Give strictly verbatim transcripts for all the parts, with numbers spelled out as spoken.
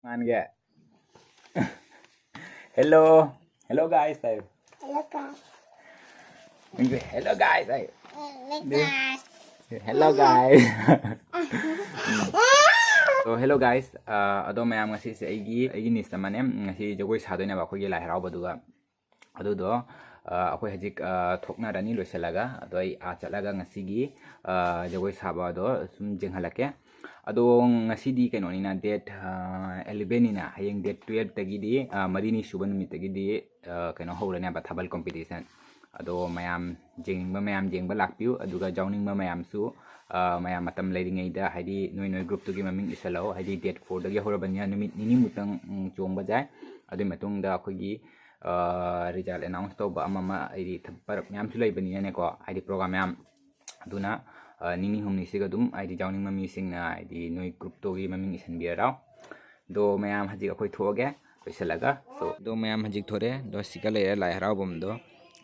ꯃꯥꯟꯒꯦ? Hello, hello guys ꯍꯥꯏꯌꯨ꯫ Hello guys. ꯅꯪꯁꯨ hello guys ꯍꯥꯏꯌꯨ꯫ Hello guys. Hello guys. So hello guys, ꯑꯗꯣ ꯃꯌꯥꯝ, ꯉꯁꯤꯁꯦ ꯑꯩꯒꯤ ꯑꯩꯒꯤ niece ꯑꯃꯅꯦ ꯉꯁꯤ ꯖꯒꯣꯏ ꯁꯥꯗꯣꯏꯅꯦꯕ ꯑꯩꯈꯣꯏꯒꯤ ꯂꯥꯏ ꯍꯔꯥꯎꯕꯗꯨꯒ꯫ ꯑꯗꯨꯗꯣ ꯑꯩꯈꯣꯏ ꯍꯧꯖꯤꯛ ꯊꯣꯛꯅꯔꯅꯤ ꯂꯣꯏꯁꯤꯜꯂꯒ꯫ ꯑꯗꯣ ꯑꯩ ꯑꯥ ꯆꯠꯂꯒ ꯉꯁꯤꯒꯤ ꯖꯒꯣꯏ ꯁꯥꯕ ꯑꯗꯣ ꯁꯨꯝ ꯌꯦꯡꯍꯜꯂꯛꯀꯦ꯫ ꯑꯗꯣ ꯉꯁꯤꯗꯤ ꯀꯩꯅꯣꯅꯤꯅ, date eleven ꯅꯤꯅ, ꯍꯌꯦꯡ date twelve ꯇꯒꯤꯗꯤ, ꯃꯔꯤꯅꯤ ꯁꯨꯕ ꯅꯨꯃꯤꯠꯇꯒꯤꯗꯤ ꯀꯩꯅꯣ ꯍꯧꯔꯅꯦꯕ, ꯊꯥꯕꯜ competition꯫ ꯑꯗꯣ ꯃꯌꯥꯝ ꯌꯦꯡꯅꯤꯡꯕ ꯃꯌꯥꯝ ꯌꯦꯡꯕ ꯂꯥꯛꯄꯤꯌꯨ, ꯑꯗꯨꯒ ꯌꯥꯎꯅꯤꯡꯕ ꯃꯌꯥꯝꯁꯨ ꯃꯌꯥꯝ ꯃꯇꯝ ꯂꯩꯔꯤꯉꯩꯗ, ꯍꯥꯏꯗꯤ ꯅꯣꯏ ꯅꯣꯏ group ꯇꯨꯒꯤ ꯃꯃꯤꯡ ꯏꯁꯜꯂꯛꯑꯣ꯫ ꯍꯥꯏꯗꯤ date four ꯗꯒꯤ ꯍꯧꯔꯕꯅꯤꯅ ꯅꯨꯃꯤꯠ ꯅꯤꯅꯤꯃꯨꯛꯇꯪ ꯆꯣꯡꯕ ꯌꯥꯏ꯫ ꯑꯗꯨꯒꯤ ꯃꯇꯨꯡꯗ ꯑꯩꯈꯣꯏꯒꯤ result announce ꯇꯧꯕ ꯑꯃ ꯑꯃ, ꯍꯥꯏꯗꯤ ꯄꯔꯕ ꯃꯌꯥꯝꯁꯨ ꯂꯩꯕꯅꯤꯅꯅꯦꯀꯣ, ꯍꯥꯏꯗꯤ program ꯃꯌꯥꯝ꯫ ꯑꯗꯨꯅ ꯅꯤꯅꯤ ꯍꯨꯝꯅꯤꯁꯤꯒ ꯑꯗꯨꯝ, ꯍꯥꯏꯗꯤ ꯌꯥꯎꯅꯤꯡꯕ ꯃꯤꯁꯤꯡꯅ ꯍꯥꯏꯗꯤ ꯅꯣꯏ group ꯇꯨꯒꯤ ꯃꯃꯤꯡ ꯏꯁꯟꯕꯤꯔꯔꯥꯎ꯫ ꯑꯗꯣ ꯃꯌꯥꯝ ꯍꯧꯖꯤꯛ ꯑꯩꯈꯣꯏ ꯊꯣꯛꯑꯒꯦ ꯂꯣꯏꯁꯤꯜꯂꯒ꯫ So ꯑꯗꯣ ꯃꯌꯥꯝ ꯍꯧꯖꯤꯛ ꯊꯣꯔꯛꯑꯦ꯫ ꯑꯗꯣ ꯁꯤꯒ ꯂꯩꯔꯦ ꯂꯥꯏ ꯍꯔꯥꯎꯐꯝꯗꯣ꯫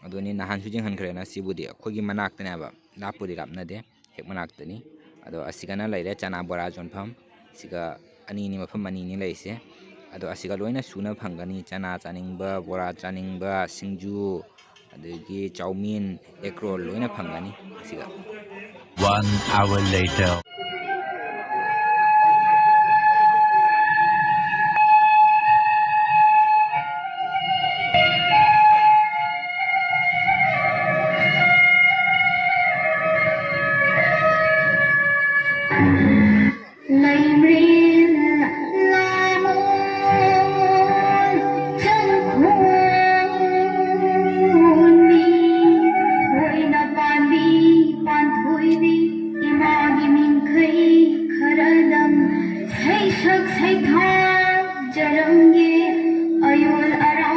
ꯑꯗꯨꯅꯤ ꯅꯍꯥꯟꯁꯨ ꯌꯦꯡꯍꯟꯈ꯭ꯔꯦꯅ, ꯁꯤꯕꯨꯗꯤ ꯑꯩꯈꯣꯏꯒꯤ ꯃꯅꯥꯛꯇꯅꯦꯕ, ꯂꯥꯞꯄꯨꯗꯤ ꯂꯥꯞꯅꯗꯦ, ꯍꯦꯛ ꯃꯅꯥꯛꯇꯅꯤ꯫ ꯑꯗꯣ ꯑꯁꯤꯒꯅ ꯂꯩꯔꯦ ꯆꯅꯥ ꯕꯣꯔꯥ ꯌꯣꯟꯐꯝ꯫ ꯁꯤꯒ ꯑꯅꯤꯅꯤ, ꯃꯐꯝ ꯑꯅꯤꯅꯤ ꯂꯩꯔꯤꯁꯦ꯫ ꯑꯗꯣ ꯑꯁꯤꯒ ꯂꯣꯏꯅ ꯁꯨꯅ ꯐꯪꯒꯅꯤ, ꯆꯅꯥ ꯆꯥꯅꯤꯡꯕ, ꯕꯣꯔꯥ ꯆꯥꯅꯤꯡꯕ, ꯁꯤꯡꯖꯨ, ꯑꯗꯒꯤ ꯆꯧꯃꯤꯟ, egg roll ꯂꯣꯏꯅ ꯐꯪꯒꯅꯤ ꯑꯁꯤꯒ꯫ One hour later. ꯂꯩꯃꯔꯦꯜ ꯂꯥꯃꯣꯟ ꯆꯪꯈꯣꯟꯕꯤ, ꯊꯣꯏꯅ ꯄꯥꯟꯕꯤ ꯄꯥꯟꯊꯣꯏꯕꯤ, ꯏꯃꯥꯒꯤ ꯃꯤꯡꯈꯩ ꯈꯔꯗꯪ ꯁꯩꯁꯛ ꯁꯩꯊꯥꯖꯔꯝꯒꯦ꯫ ꯑꯌꯣꯜ ꯑꯔꯥꯡ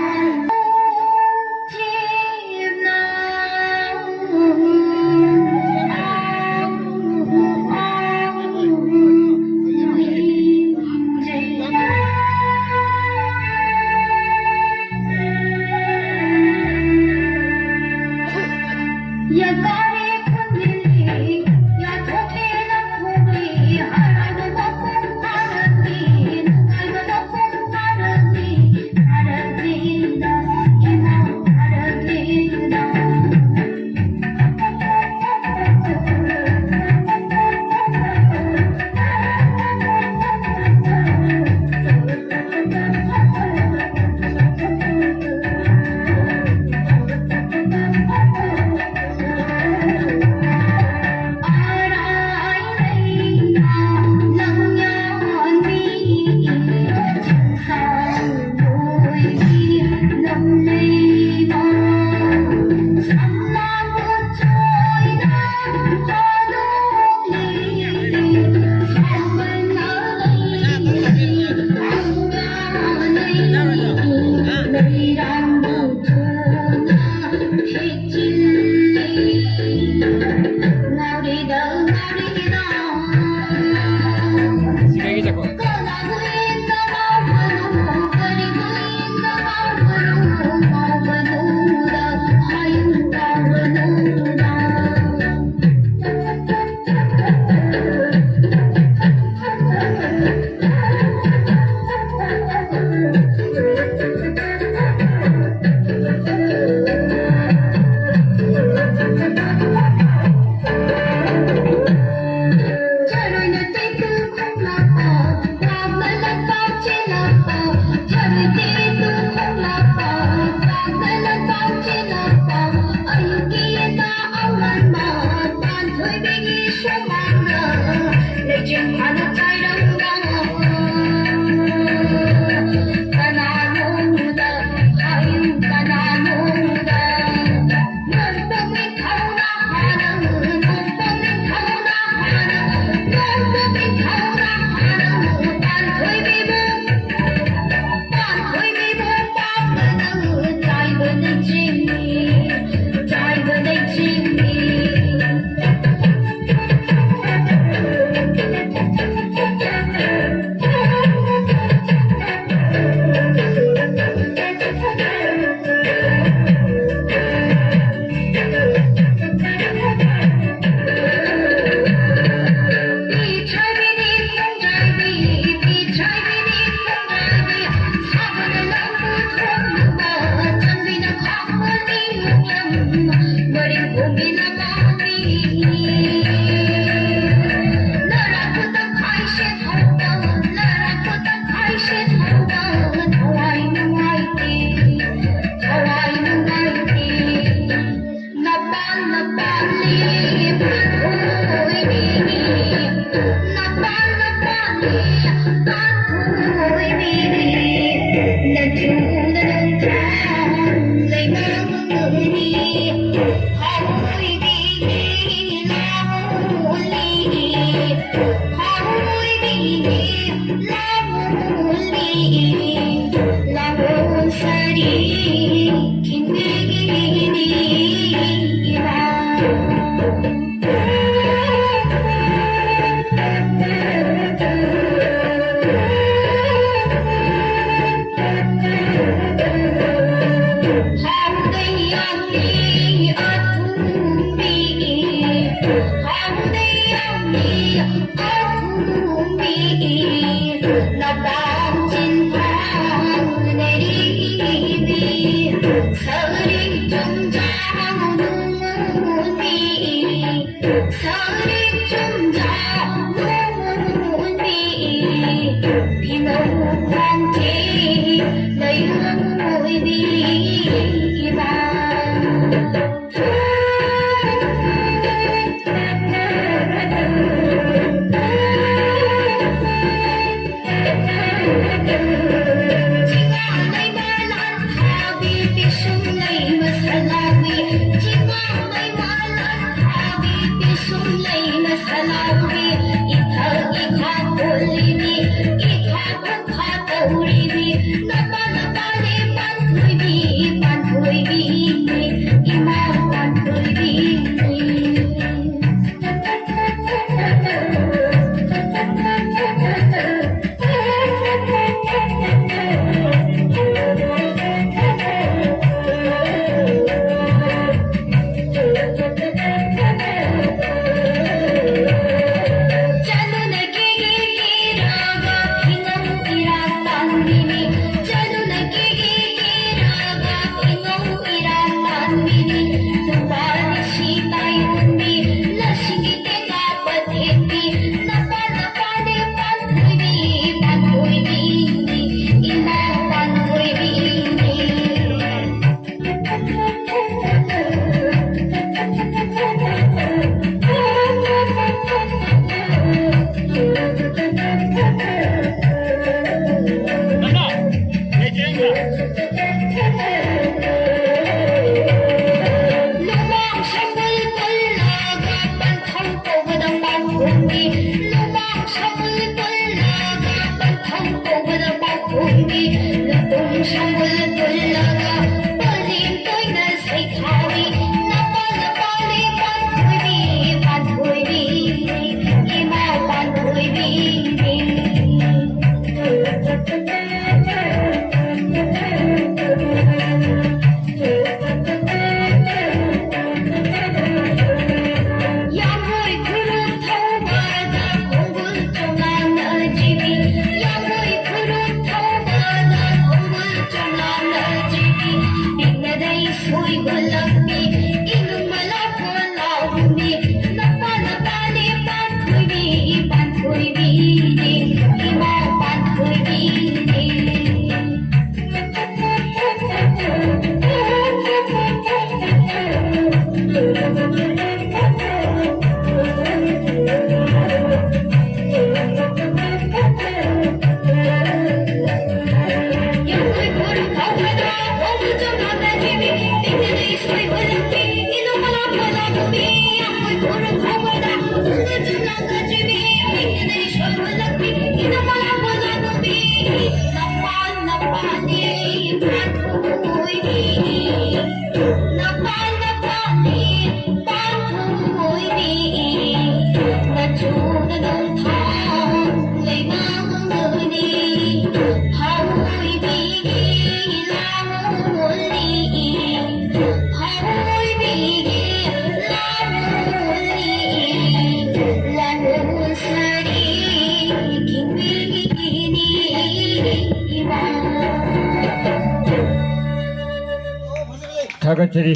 ꯊꯥꯒꯠꯆꯔꯤ꯫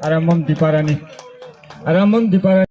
ꯑꯔꯥꯝꯕꯝ ꯗꯤꯄꯥꯔꯥꯅꯤ꯫ ꯑꯔꯥꯝꯕꯝ ꯗꯤꯄꯥꯔꯥꯅꯤ꯫